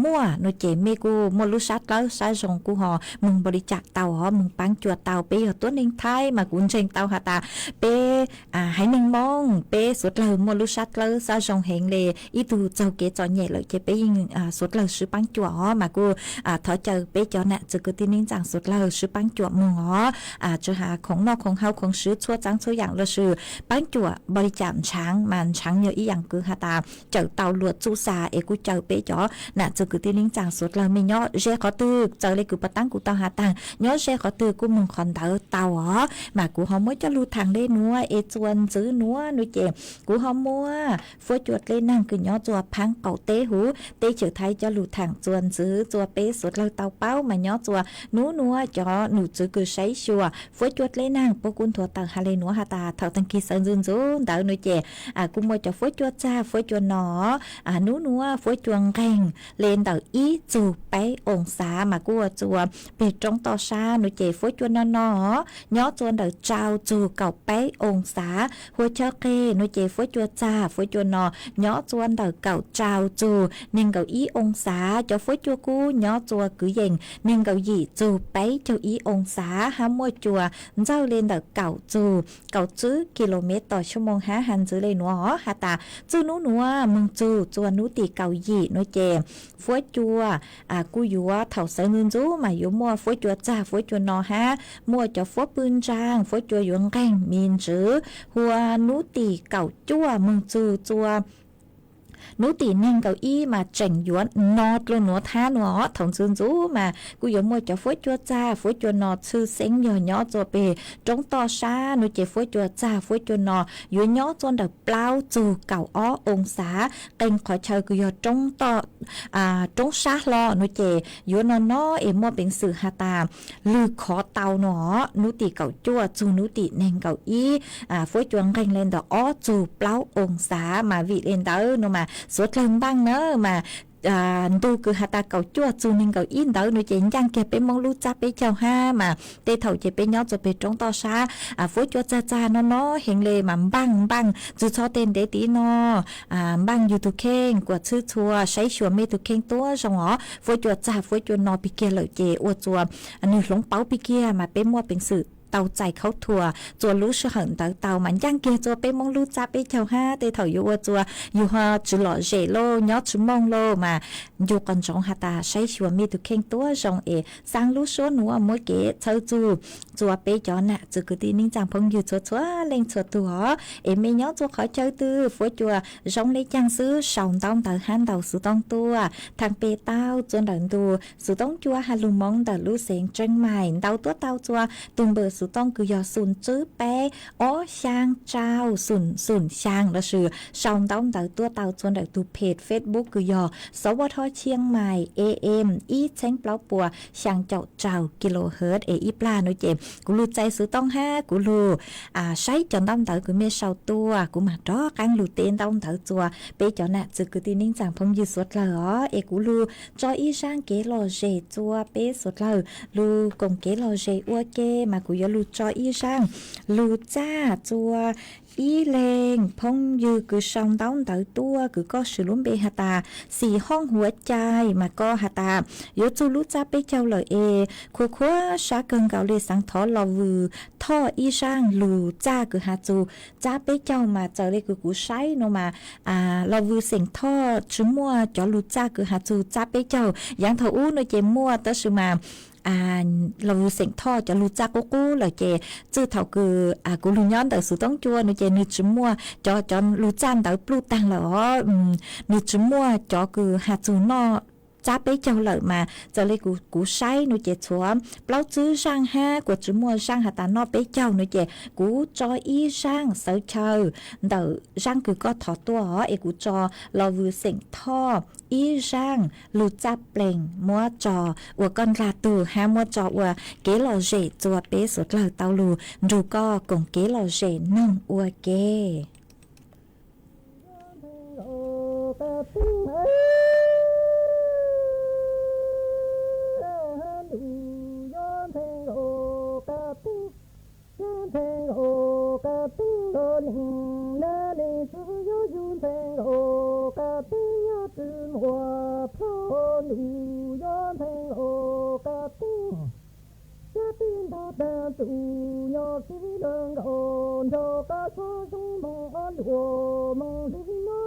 muaj no ces mej kuj muaj lub sab dlawb sab zoo kuj ho moog npaus li cas tau os, moog paab cuam tau. Peb yog tuab neeg Thaib mas kuv ntseeg tau has tas peb haiv neeg Moob peb suav dlawg muaj lub sab dlawb sab zoo heev le, ib tug txaug kev txom nyem lawm ces peb yeej suav dlawg swv paab cuam os. Mas kuj thov caw peb cov nam txwv kwv tij neej tsaa suav dlawg swv paab cuam moog os, tsi has khoom noj khoom haus khoom swv txhua tsav txhua yaam los sis paab cuam npaus li cas ntshaav mas ntshaav yog ib yaam kws has tas cawm tau luam txuj xav es kuj caw peb cov nam txwv kwv tij neej tsaa suav dlawg mej nyob ze qhov twg txawm le kws puag ta kuv tau has tas nyob ze qhov twg kuj moog qhov ntawd tau os. Mas kuv ho muab coj lug thaam le nuav es txuas ntxiv nuav no ces kuv ho muab fuab cua dleb naag kws nyob txua phaab qaum teb huv teb chaws Thaib coj lug thaam txuas ntxiv txua peb suav dlawg tau paub mas nyob txua nub nuav cov num txwv kws saib xyuas fuab cua dleb naag puab kuj nthuav tawm has le nuav has tas thaum taag kig sawv ntxuv ntxuv ntawd no ces kuj muaj cov fuab cua txag fuab cua no. Nub nuav fuab cua nqeeg le ntawm ib txug peb oo xav mas kuj ua txua peg roob toj sab no ces fuab cua no no nyob txua ntawm rau txug kaum peb oo xav. Hua chaw qeg no ces fuab cua txag fuab cua no nyob txua ntawm kaum rau txug neeg nkaum ib oo xav. Cov fuab cua kub nyob txua kwv yees neeg nkaum yim txug peb caug ib oo xav hab muaj cua ntxawj le ntawm kaum txug kaum tsib kilomev tos xyoo moos hab has ntxiv le nuav os has tas txij nub nuav moog txug txua nub tim kaum yim no ces fuab cua kuj yuav thaum sawv ntxuv ntxuv mas yuav muaj fuab cua txag fuab cua no hab muaj cov fuab pw ntsaag fuab cua yuav nqeeg me ntsws. Hua nub tim kaum cuaj moog txug txua nub tim neeg nkaum ib mas tseem yuav no dlua nuav thab nuav os. Thaum ntxuv ntxuv mas kuj yuav muaj cov fuab cua txag fuab cua no tshwj xeeb yog nyob txua peg roob toj sab no ces fuab cua txag fuab cua no yuav nyob txua ntawm plaub txug kaum ob oo xav. Qee qhov chaw kws yog roob sab hlo no ces yuav no no es muaj peev xwm has tas lwg khov tau no os. Nub tim kaum cuaj txug nub tim neeg nkaum ib fuab cua nqeeg le ntawm ob txug plaub oo xav mas vim le ntawd no mas suav dlawg npaaj na mas ntu kws has tas kaum cuaj txug neeg nkaum ib ntawd no ces ncaaj kiag peb Moob lub txab peb caug hab mas tej thaum ces peb nyob txua peg roob toj sab fuab cua txag txag no no heev le mas npaaj npaaj tsi txhob tej ntev tiv no npaaj yug tug kheej kuas txhwb txhua saib xyuas mej tug kheej tuab zoo os. Fuab cua txag fuab cua no pig kiag lawm ces ua txua nwg hloov pauv pig kiag mas peb muaj peev xwm tau txais khaub thuas txua lub sij hawm ntawd tau mas ncaaj kiag txua peb Moob lub txab peb caug hab. Tej thaum yuav ua txua yug ho tsis lom zem lauj, nyob tsis mooj lauj mas ncu qos ntsoov has tas saib xyuas mej tug kheej tuab zoo es xaa lub suab nuav muab kev txhawb txug txua peb cov nam txwv kwv tij neej tsaa phooj ywg txhua txhua leej txhua tug os. Es mej nyob txua qhov chaw twg, fuab cua zoo le caag xwb sau ntaub ntawv hab ntaus xuv tooj tuaj. Thaaj pe tau txua ntawm ntu xuv tooj cua has lug moov ntawm lub xeev Tseeb Maim, ntaus tuab tau txua tug npawb xuv tooj kws yog xum tswb peb ob xyaa tsau xum xum xyaa lossis sau ntaub ntawv tuab tau txua ntawm tug peg Facebook kws yog Sov Vaj Thoj Tshiab Maim A M ib txheeb plaub puas xyaa caum rau kilohertz es ib plag nuav ces kuv lug txais xuv tooj hab kuv lug saib cov ntaub ntawv kws mej sau tuaj, kuv mam rov qaab lug teb ntaub ntawv txua peb cov nam txwv kwv tij neej tsaa phooj ywg suav dlawg os. Es kuv lug tso ib zaaj kev lom zem txua peb suav dlawg lug koom kev lom zem ua ke mas kuv yuav lug tso ib zaaj lug txaj txua ib leeg phooj ywg kws sau ntaub ntawv tuaj kws koj swm lub npe has tas Xim Hooj Huav Cai mas koj has tas yuav txug lub txab peb caug lawm es khuv khuav sab kawg nkaus le xaav thov Los Vws Thoj ib zaaj lug txaj kws has txug txab peb caug mas txawm le kws kuv saib nuav mas Los Vws Xeem Thoj tsis muaj cov lug txaj kws has txug txab peb caug. Yaav thaum ub nuav ces muaj tab sis mas Los Vws Xeem Thoj cov lug txaj qub qub lawm ces txij thaum kws kuv lug nyob ntawm xuv tooj cua nuav ces nwg tsis muaj cov, cov lug txaj ntawd pluj taag lawm os. Nwg tsis muaj cov kws has txug noj txab peb caug lawm mas txawm le kuv, kuv saib nuav ces txhua plaub tsib zaaj hab kuas tsis muaj zaaj has tas noj peb caug nuav ces kuv tso ib zaaj xawv chaw ntawm zaaj kws koj thov tuaj os. Es kuv tso Los Vws Xeem Thoj ib zaaj lug txaj plees muab tso ua koj ndlag tug hab muab tso ua kev lom zem txua peb suav dlawg tau lug nrug koj koom kev lom zem noog ua ke. Cab peb nrog tag txuj nyuas kiv luag nkaus nrog qab suab zoo moos ob luag moos li no.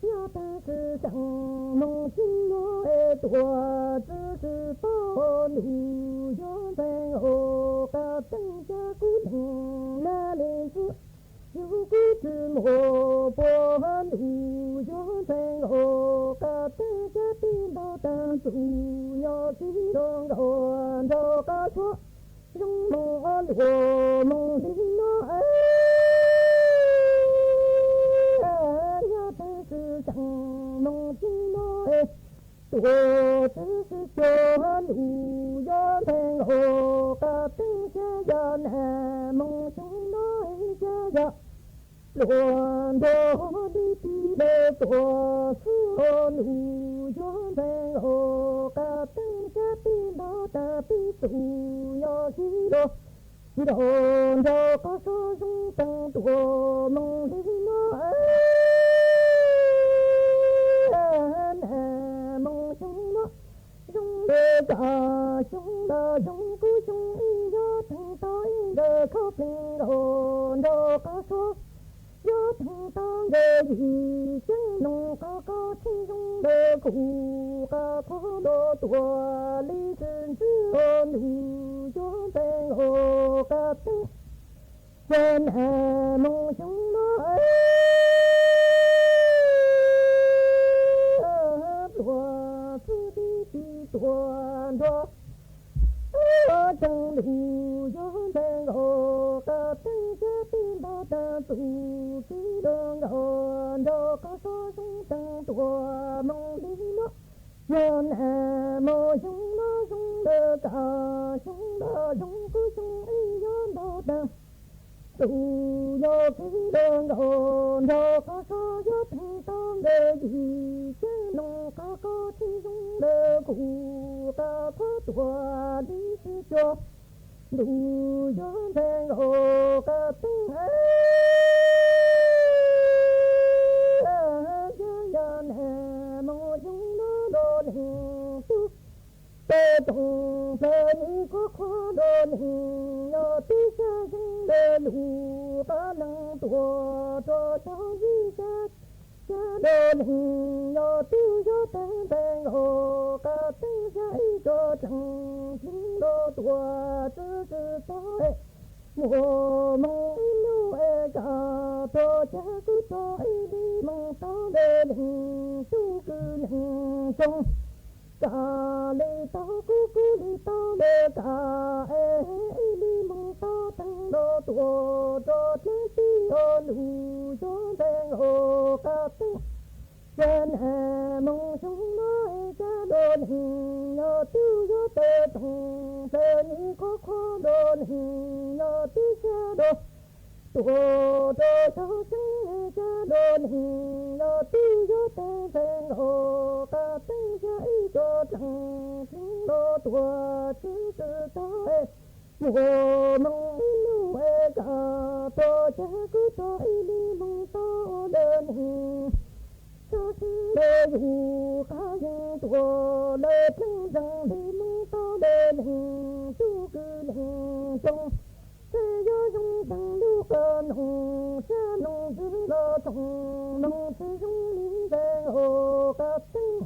Yog tag kws xeem moos tsis muaj es tuam txwv tsis tau ntuj yog ntxhais nkaus qab teej cab kub leej nab leej txwv. Yug kuj tsis muaj puag ntuj yog ntxhais nkaus qab teej cab peb nrog tag txuj nyuas kiv luag nkaus nrog qab suab zoo moos ob luag moos li no. Yog tag kws xeem moos tsis muaj es tuam txwv tsis tau ntuj yog ntxhais nkaus qab teej xya yam nam moos xyoo no xya yam luag nrog li ti le tuam txwv ntuj yog ntxhais nkaus qab teej cab peb nrog tag peb txuj nyuas kiv luag nkaus nrog qab suab zoo teej tuam moos li no. Nam moos xyoo no zoo le kab xyoo ntawd zoo kuj xyoo ib yog teej tau ib nkawm khaub plees nkaus nrog qab suab yog teej tau nkawm yim ceeb noog qab qab txhij zoo le kuj qab qhuav ntuj tuam li txwv ntxwv ntuj yog ntxhais nkaus qab teej. Yog nam moos xyoo no pluag txwv tib tis tuam nrog tseeb ntuj yog ntxhais nkaus qab teej cab peb nrog tag txuj kiv luag nkaus nrog qab suab zoo teej tuam moos li no. Yog nam moos xyoo no zoo le kab xyoo ntawd zoo kuj xyoo ib yog nrog tag txuj nyuas kiv luag nkaus nrog qab suab yog teej tau nkawm yim ceeb noog qab qab txhij zoo le kuj qab qhuav tuam li txwv tsuag ntuj yog ntxhais nkaus qab teej. Yog nam moos xyoo no nrog leej tub Peb toom peb ib qhov qhov dua neeg, yog tib xya xeeb de lus qab leeg tuaj rau xyov yim xya xya dua neeg, yog tib xya teev peb nkaus qab teev xya ib co tseem xeeb dua tuaj txwv txwv tau. Muaj moog ib nub es kam tuaj ces kuv tuaj ib li moog tau de leej tub kwv leej tsoom. Kam li tau kuv kuv li tau de kam es ib li moog tau teev dua tuaj rau dlaab tsi ua lus xyov ntev nkaus qab teev. Xya nam moog xyoo no es xya dua neeg, yog tib xya teev toom peb ib qhov qhov dua neeg, yog tib xya dua tuaj rau xyov xeeb es xya dua neeg, yog tib xya teev peb nkaus qab teev xya ib co tseem xeeb dua tuaj txwv txwv tau. Muaj moog ib nub es kam tuaj ces kuv tuaj ib li moog tau de neeg. Xyov xeeb de yug qab yeej tuaj lawv tseem zeeg li moog tau de leej tub kwv leej tsoom. Txawm yog zoo zeeg lub qab noog, xya noog ntxwv los tsoom noog txwv zoo li ntev nkaus qab teev.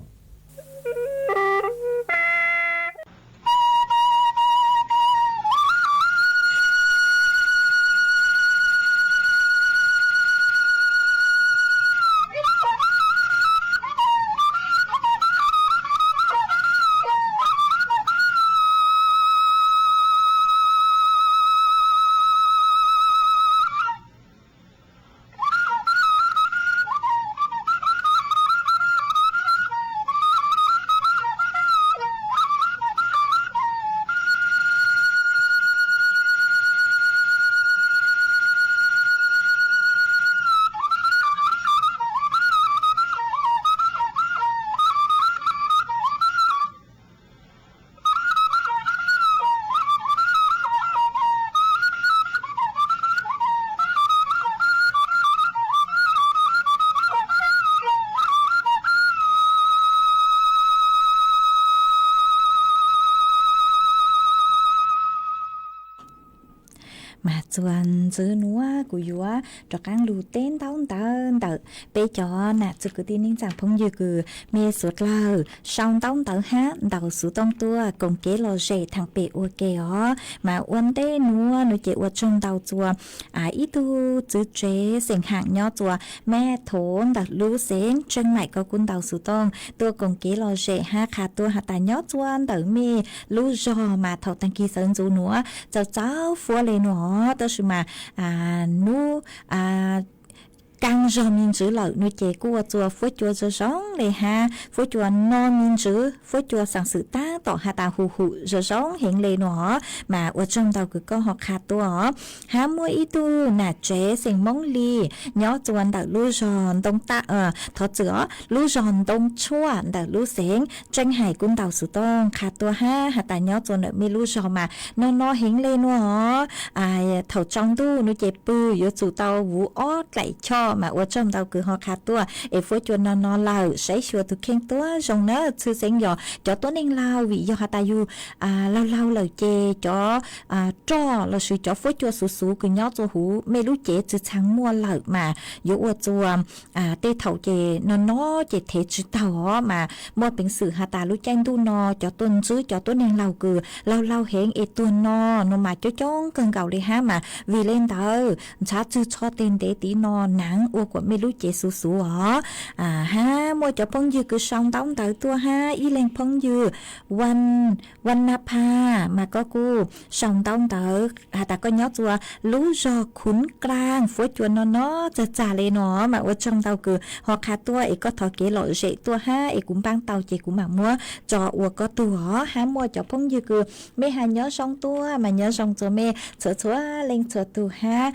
Mas txuas ntxiv nuav kuv yuav rov qaab lug teb ntaub ntawv ntawm peb cov nam txiv kwv tij neej tsaa phooj ywg kws mej suav dlawg sau ntaub ntawv hab ntaus xuv tooj tuaj koom kev lom zem thaam pem ua ke os. Mas ua ntej nuav nuav ces ua tsaug ntau txuas ib tug txiv tsev xeem Haam nyob txuas Mab Thov ntawm lub xeev Tseej Maim koj kuj ntaus xuv tooj tuaj koom kev lom zem hab qha tuaj has tas nyob txuas ntawm mej lub zog mas thaum taag kig sawv ntxuv nuav txaus txaus fuab le nuav, tab sis mas nub kaaj zog me ntsis lawm nuav ces kuj ua txuas fuab cua zoo zoo le hab fuab cua no me ntsis, fuab cua xaam xwm taab tom has tas hu hum zoo zoo heev le nuav os. Mas ua tsaug ntau kws koj ho qha tuaj os. Hab muaj ib tug nam tsev xeem Moob Lis nyob txuas ntawm lub zog Ntoo Taj, thov txim os, lub zog Ntoo Tshuaj ntawm lub xeev Tseej Hais kuj ntaus xuv tooj qha tuaj hab has tas nyob txuas ntawm mej lub zog mas no no heev le nuav os. Thaum tsaus ntuj nuav ces pw yuav tsum tau vuv ob dlaim choj, mas ua tsaug ntau kws ho qha tuaj es fuab cua no no lawm, saib xyuas tug kheej tuab zoo na. Txhwj xeeb yog cov tuab neeg laug, vim yog has tas yug laug laug lawm ces cov roj lossis cov fuab cua xuv xuv kws nyob txuas huv mej lub cev tsi txhaj muaj lawm mas yuav ua txuas tej thaum ces no no ces thev tsi taug os. Mas muaj peev xwm has tas lub caij ntuj no cov tuaj ntsib cov tuab neeg laug kws laug laug heev es tuag no, no mas coob coob kawg nkaus li hab. Mas vim le ntawd ntshav txug tsho teg ntev tiv no naav ua kuas mej lub cev xuv xuv os. Hab muaj cov phooj ywg kws sau ntaub ntawv tuaj hab ib leeg phooj ywg Vaj Naj Phaj mas koj kuj sau ntaub ntawv has tas koj nyob txuas lub zog Khuv Klaaj, fuab cua no no txag txag le no, mas ua tsaug ntau kws ho qha tuaj es koj thov kev lom zem tuaj hab es kuv npaab tau ces kuv mam muab tso ua koj tug os. Hab muaj cov phooj ywg kws mej has nyob zoo tuaj mas nyob zoo txuas mej txhua txhua leej txhua tug hab.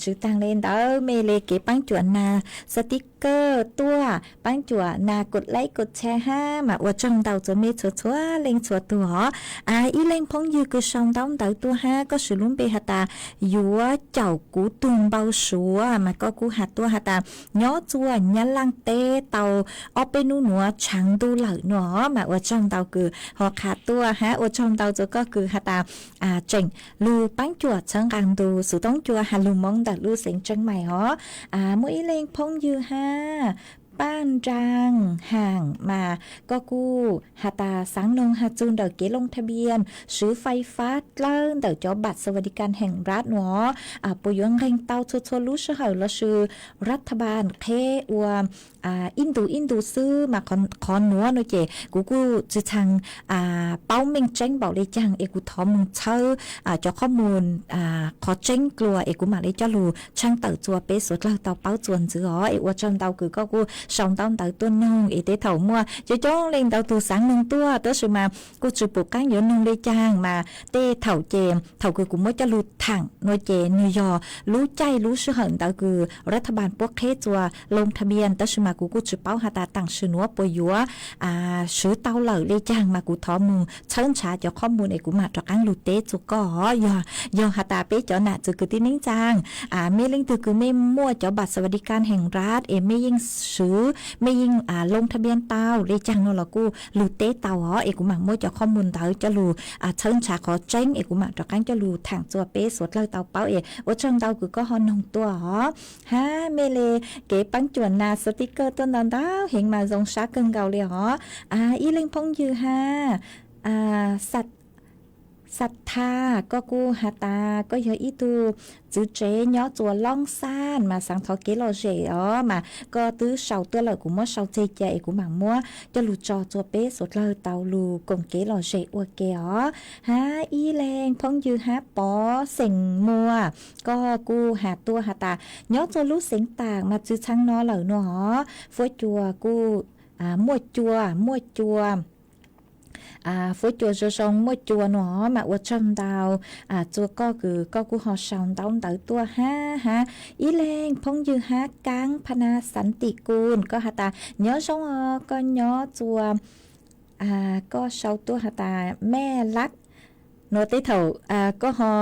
Tsi taag le ntawd mej le kev paab cuam nas sticker tuaj, paab cuam nas kos laib kos tshare hab mas ua tsaug ntau rua mej txhua txhua leej txhua tug os. Ib leej phooj ywg kws sau ntaub ntawv tuaj hab koj swv lub npe has tas yuav caum kuv tug npau suav mas koj kuj has tuaj has tas nyob rua Nyab Laaj teb tau ob peb nub nuav tshaav ntuj lawm nuav mas ua tsaug ntau kws ho qha tuaj hab ua tsaug ntau rua koj kws has tas tseem lug paab cuam txhawb nqaa ntu xuv toob cua has lug Moob ntawm lub xeev Tseeb Mais os. Muaj ib leej phooj ywg hab Paaj Nraag Haam mas koj kuj has tas xaav noog has txug ntawm kev loo tha npias swv fais fab dlawb ntawm cov npam xas vas di kas heem nrad nuav puas yuav nqeeg tau txhua txhua lub sij hawm lossis rab tha npas qheb ua ib ntu ib ntu xwb mas qhov nuav nuav ces kuv kuj tsi txhaj paub meej tseeb npaum le caag es kuv thov moog txhawb cov qhob mus qhov tseeb dlua es kuv mam le coj lug tshaaj tawm rua peb suav dlawg tau paub rua ntxiv os. Es ua tsaug ntau kws koj kuj sau ntaub ntawv tuaj noog es tej thaum muaj coob coob leej ntau tug xaav noog tuaj tab sis mas kuj tsi pum qaab yuav noog le caag mas tej thaum ces thaum kws kuv muab coj lug thaam nuav ces nwg yog lub caij lub sij hawm ntawd kws rab tha npas puab qheb rua loo tha npias tab sis mas kuv kuj tsi paub has tas taam sim nuav puas yuav swv tau lawm le caag mas kuv thov moog txhawb nrhav cov qhob mus es kuv mam rov qaab lug teb rua koj os. Yog has tas peb cov nam txiv kwv tij neej tsaa mej leej twg kws mej muaj cov npam xas vas di kas heem nrad es mej yeej swv mej yeej loo tha npias tau le caag nuav los kuj lug teb tau os es kuv mam muab cov qhob mus ntawd coj lug txhawb nrhav qhov tseeb es kuv mam rov qaab coj lug thaam rua peb suav dlawg tau paub es ua tsaug ntau kws koj ho noog tuaj os. Hab mej le kev paab cuam nas sticker tuaj ntau ntau heev mas zoo sab kawg nkaus le os. Ib leej phooj ywg hab Xav Tha, koj kuj has tas koj yog ib tug txiv tsev nyob rua Loob Xaj mas xaav thov kev lom zem os mas koj twb sau tuaj lawm kuv muab sau tseg ca es kuv mam muab coj lug tso rua peb suav dlawg tau lug koom kev lom zem ua ke os. Hab ib leeg phooj ywg hab Pov Xeem Muas, koj kuj has tuaj has tas nyob rua lub xeev Taam mas tsi txhaj no lawm nuav os. Fuab cua kuj muaj cua, muaj cua, fuab cua zoo zoo muaj cua nuav mas ua tsaug ntau rua koj kws koj kuj ho sau ntaub ntawv tuaj hab hab. Ib leeg phooj ywg hab Kaab Phana Xanti Kun, koj has tas nyob zoo os, koj nyob rua koj sau tuaj has tas Mej Lab nuav tej thaum koj ho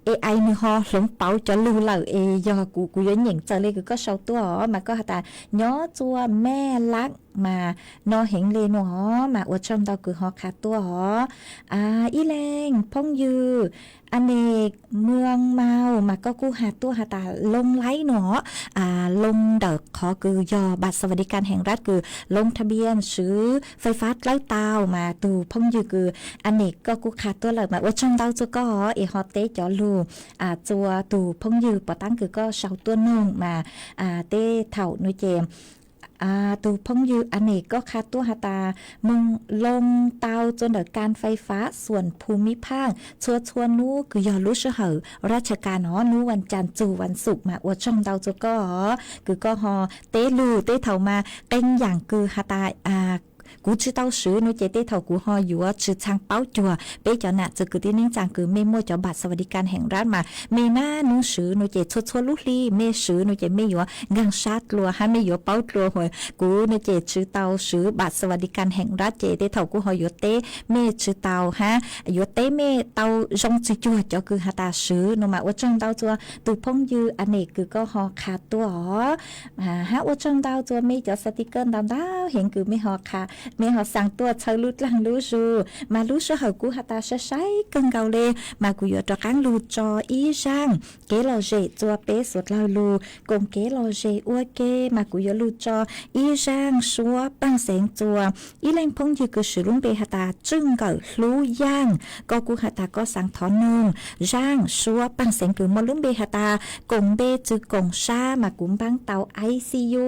AI nwg ho hloov pauv cov lug lawm es yog kuv kuv yuav nyeem txawm le kws koj sau tuaj os mas koj has tas nyob rua Mej Lab mas no heev le nuav os mas ua tsaug ntau kws ho qha tuaj os. Ib leeg phooj ywg Anes Muas Maus mas koj kuj has tuaj has tas Loo Laib nuav os. Loo ntawm qhov kws yog npam xas vas di kas heem nrad kws loo tha npias swv fais fab dlawb tau mas tug phooj ywg kws Anes koj kuj qha tuaj lawm mas ua tsaug ntau rua koj os es ho teb cov lug rua tug phooj ywg Pov Taab kws koj sau tuaj noog mas tej thaum nuav ces tug phooj ywg Anes koj qha tuaj has tas moog loo tau rua ntawm kas fais fab xuam Phu Mib Phaaj txhua txhua nub kws yog lub sij hawm rab tshaj kas nuav nub vas cas txug vas xuv mas ua tsaug ntau rua koj os kws koj ho teb lug tej thaum mas qee yaam kws has tas kuv tsi tau swv nuav ces tej thaum kuv ho yuav tsi txhaj paub cuag peb cov nam txiv kwv tij neej tsaa kws mej muaj cov npam xas vas di kas heem nrad mas mej nab nub swv nuav ces txhua txhua lub hli mej swv nuav ces mej yuav nkaag sab dlua hab mej yuav paub dlua hab. Kuv nuav ces tsi tau swv npam xas vas di kas heem nrad ces tej thaum kuj ho yuav teb mej tsi tau hab yuav teb mej tau zoo tsi cuag cov kws has tas swv nuav mas ua tsaug ntau rua tug phooj ywg Anes kws koj ho qha tuaj os. Hab ua tsaug ntau rua mej cov xav ti kawj ntau ntau heev kws mej ho qha, mej ho xaa tuaj txhawb lub dlaag lub zug mas lub sij hawm kuv has tas sai sai kawg nkaus le mas kuv yuav rov qaab lug tso ib zaaj kev lom zem rua peb suav dlawg lug koom kev lom zem ua ke mas kuv yuav lug tso ib zaaj suab paaj xeev rua ib leej phooj ywg kws swv lub npe has tas Tswj Nkawm Hlub Yaaj, koj kuj has tas koj xaa thov noog zaaj suab paaj xeev kws muaj lub npe has tas koom npe tsi koom sab mas kuv npaab tau I C U.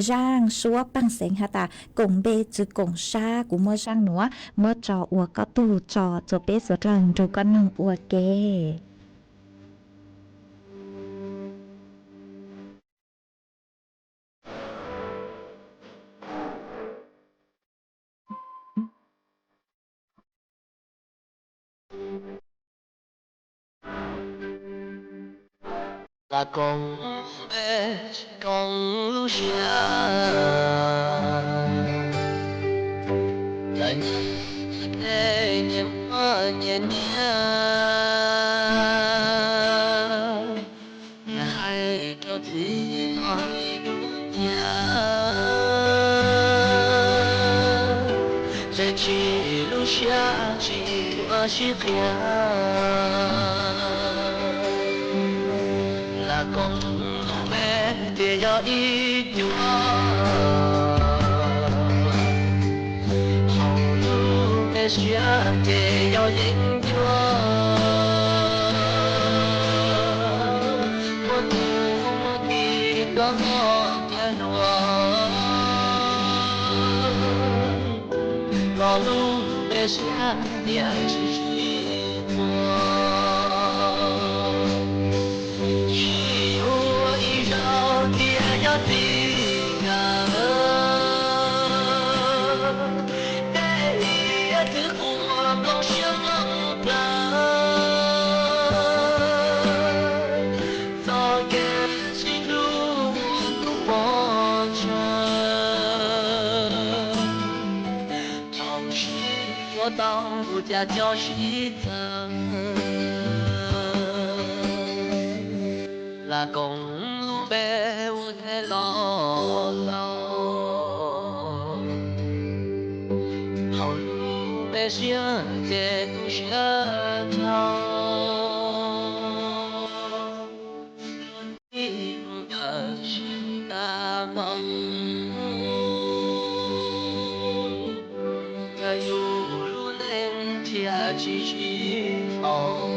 Zaaj suab paaj xeev has tas koom npe tsi koom sab, kuv muab zaaj nuav muab tso ua koj tug tso rua peb suav dlawg nrug koj noog ua ke. Koom peb koom lub siab, lawv nyiam peb nyiam muaj nyiam nyiam, hais rau txiv no ib lub nyiam, txawm tsis lub siab tsis tuaj sib qhia. Lam koom lub npe tias yog ib cuab, hauv lub npe siab ces yog yeeb ncuab. Muaj tus muaj ki koj muaj tiag luag, los lub npe siab tias tsis sib muaj. Tsis yuav ib zaug tias yog txiv nkawd, peb ib txwm quaj nplooj siab nplooj plawv, txoj kev sib hlub ua tus pov tseg. Thaum sib hlub tau tus cas coj sib txawv, lam koom lub npe ua ke los laus. Thaum lub npe siab ces tu siab dhau, ib hnub ntawd sib tag npaum, yus lub neej thiaj tsis sib haum.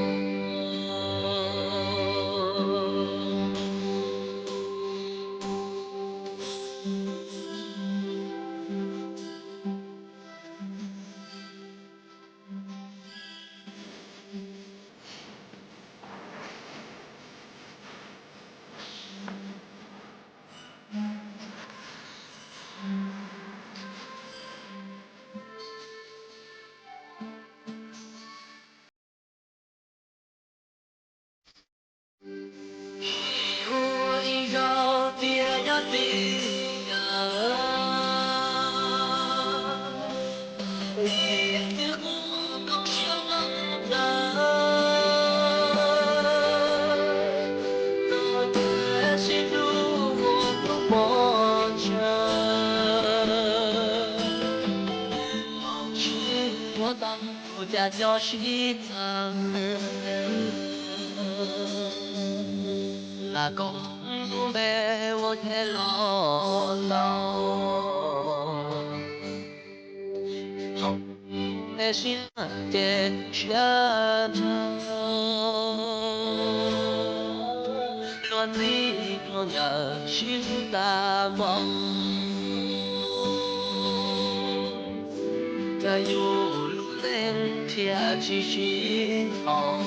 Tsis yuav ib zaug tias yog txiv nkawd, ib txwm quaj nplooj siab nplooj plawv, txoj kev sib hlub ua tus pov tseg. Tsis muaj tau tus cas coj sib txawv, lam koom lub npe ua ke los laus. Thaum lub npe siab ces tu siab dhau, luag txij luag nkawm sib hlub tag npaum, cas yus lub neej thiaj tsis sib haum.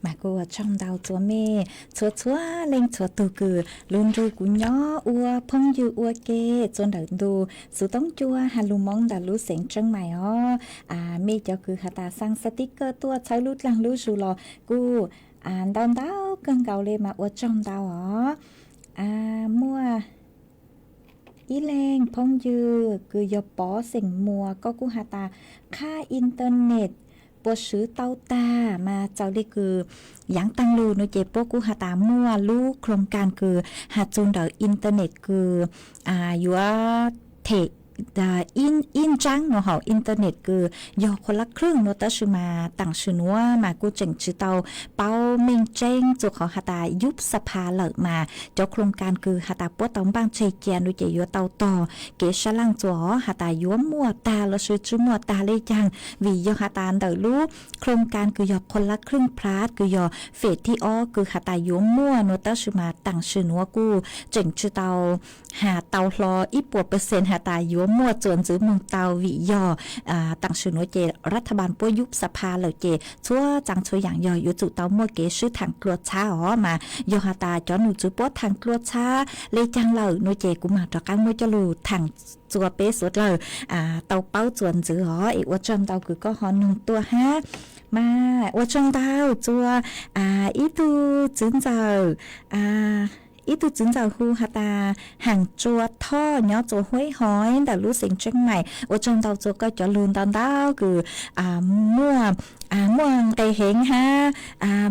Mas kuj ua tsaug ntau txhua mej, txhua txhua leej txhua tug kws lug nrug kuv nyob ua phooj ywg ua ke txhua ntawm ntu xuv toob cua has lug Moob ntawm lub xeev Tsheeb Mais os. Mej cov kws has tas xaa xaa tib kawj tuaj txhawb lub dlaag lub zug los kuj ntau ntau kawg nkaus le mas ua tsaug ntau os. Muaj ib leeg phooj ywg kws yog Pov xeem Muas, koj kuj has tas qhab internet puas swv tau tag mas txawm li kws yaav taag lug no ces puab kuj has tas muaj lub khoo kas kws has txug ntawm internet kws yuav them ib ntsaab no hauv internet kws yog qhua lab khwj no tab sis mas taam sim nuav mas kuj tseem tsi tau paub meej tseeb txug qhov has tas yub xab pha lawm mas cov khoo kas kws has tas puab tau npaaj tseg cia no ces yuav tau tog kev sab laaj txuas has tas yuav muaj tag lossis tsi muaj tag le caag vim yog has tas ntawm lub khoo kas kws yog qhua lab khwj plas kws yog fem thib ob kws has tas yuav muaj no tab sis mas taam sim nuav kuj tseem tsi tau has tau hlo ib puas percent has tas yuav muaj txuas ntxiv moog tau vim yog taam sim nuav ces rav thaj npaas puab yub xab pha lawm ces txhua tsaam txhua yaam yog yuav tsum tau muaj kev swb thaam dlua txhab os mas yog has tas cov num tswv puab thaam dlua txhab le caag lawm no ces kuv maam rov qaab muab coj lug thaam txuas peb suav dlawg tau paub txuas ntxiv os. Es ua tsaug ntau kws koj ho noog tuaj hab. Mas ua tsaug ntau txuas ib tug txwv ntxawm, ib tug txwv ntxawm hu has tas Haam Tsua Thoj nyob txuas Huaib Hoiv ntawm lub xeev Tseeb Maim. Ua tsaug ntau txuas koj cov lug ntau ntau kws muaj muaj nqe heev hab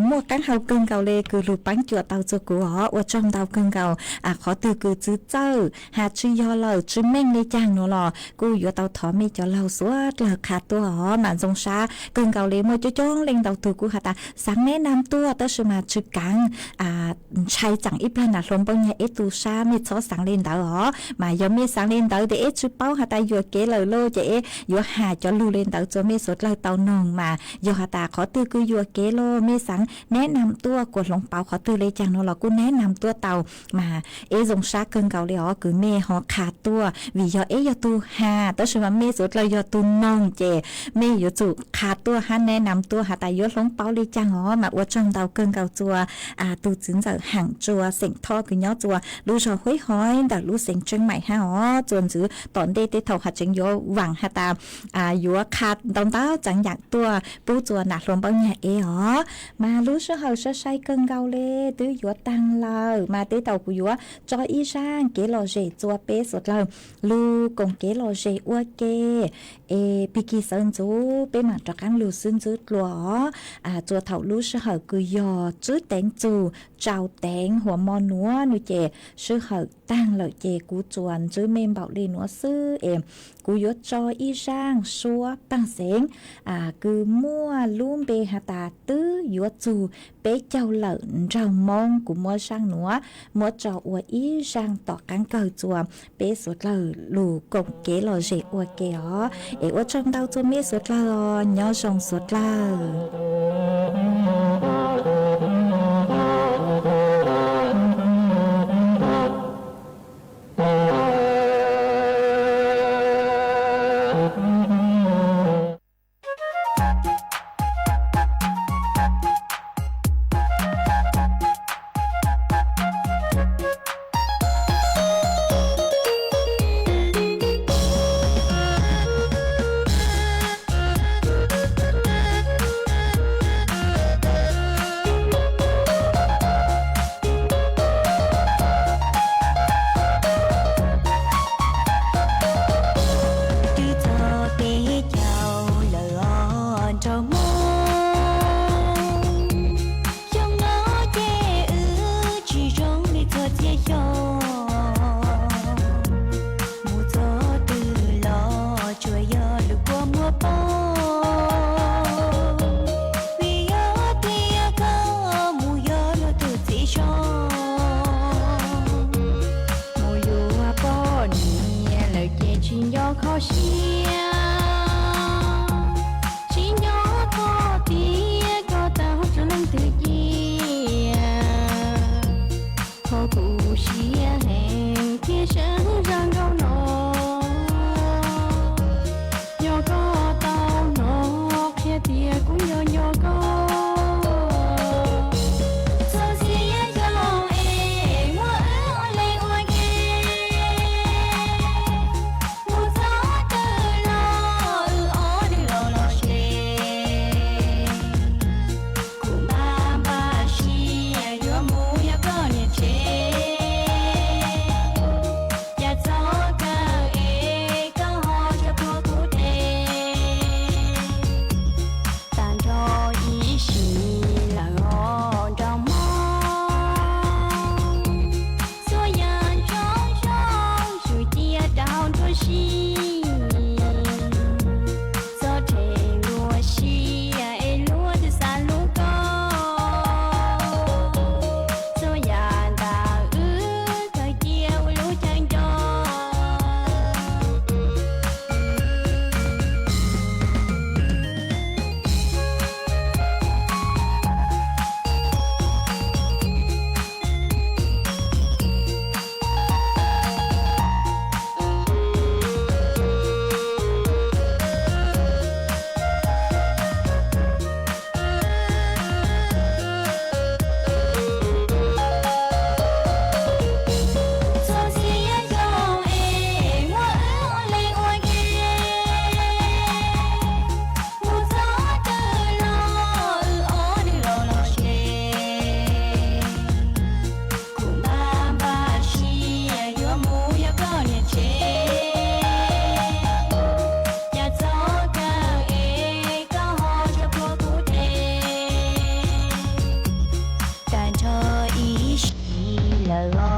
muaj qaab hau kawg nkaus le kws lug paab cuam tau txuas kuv os. Ua tsaug ntau kawg nkaus. Qhov twg kws txwv txawj has tsi yog lawm tsi meej le caag nuav los kuj yuav tau thov mej cov laug suav dlawg qha tuaj os. Mas zoo sab kawg nkaus le muaj coob coob leej ntau tug kuj has tas xaav neb nam tuaj tab sis mas tsi kaav ntshai tsaam ib plag nam hluas npauj nyag eb tu sab mej txhob xaav le ntawd os. Mas yog mej xaav le ntawd tes eb tsi paub has tas yuam kev lawm lauj ces eb yuav has cov lug le ntawd txuas mej suav dlawg tau noog. Mas yog has tas qhov twg kws yuam kev lauj mej xaav neb nam tuaj kuas hloov pauv qhov twg le caag nuav los kuj neb nam tuaj tau. Mas eb zoo sab kawg nkaus le os kws mej ho qha tuaj vim yog eb yog tug has tab sis mas mej suav dlawg yog tug noog ces mej yuav tsum qha tuaj hab neb nam tuaj has tas yuav hloov pauv le caag os. Mas ua tsaug ntau kawg nkaus txuas tug txwv ntxawm Haam Tsua xeem Thoj kws nyob txuas lub zog Huaib Hoiv ntawm lub xeev Tseeb Maim hab os. Txuas ntxiv tom ntej tej thaum has tseem yuav vaam has tas yuav qha ntau ntau tsaam yaam tuaj pub txuas nam hluas npauj nyag eb os. Mas lub sij hawm sai sai kawg nkaus le twb yuav taag lawm mas tej thaum kuv yuav tso ib zaaj kev lom zem txuas peb suav dlawg lug koom kev lom zem ua ke. Es pig kig sawv ntxuv peb maam rov qaab lug xwb ntxwb dlua os. Txuas thaum lub sij hawm kws yog tswb teev txug tsau teev huas mo nuav no ces sij hawm taag lawm ces kuv txuas ntxwb mej npaum le nuav xwb es kuv yuav tso ib zaaj suab paaj xeev kws muaj lub npe has tas twb yuav txug peb caug lawm nraug Moob. Kuv muab zaaj nuav muab tso ua ib zaaj tom qaab kawg txuas peb suav dlawg lug koom kev lom zem ua ke os. Es ua tsaug ntau txuas mej suav dlawg os, nyob zoo suav dlawg. lawm los.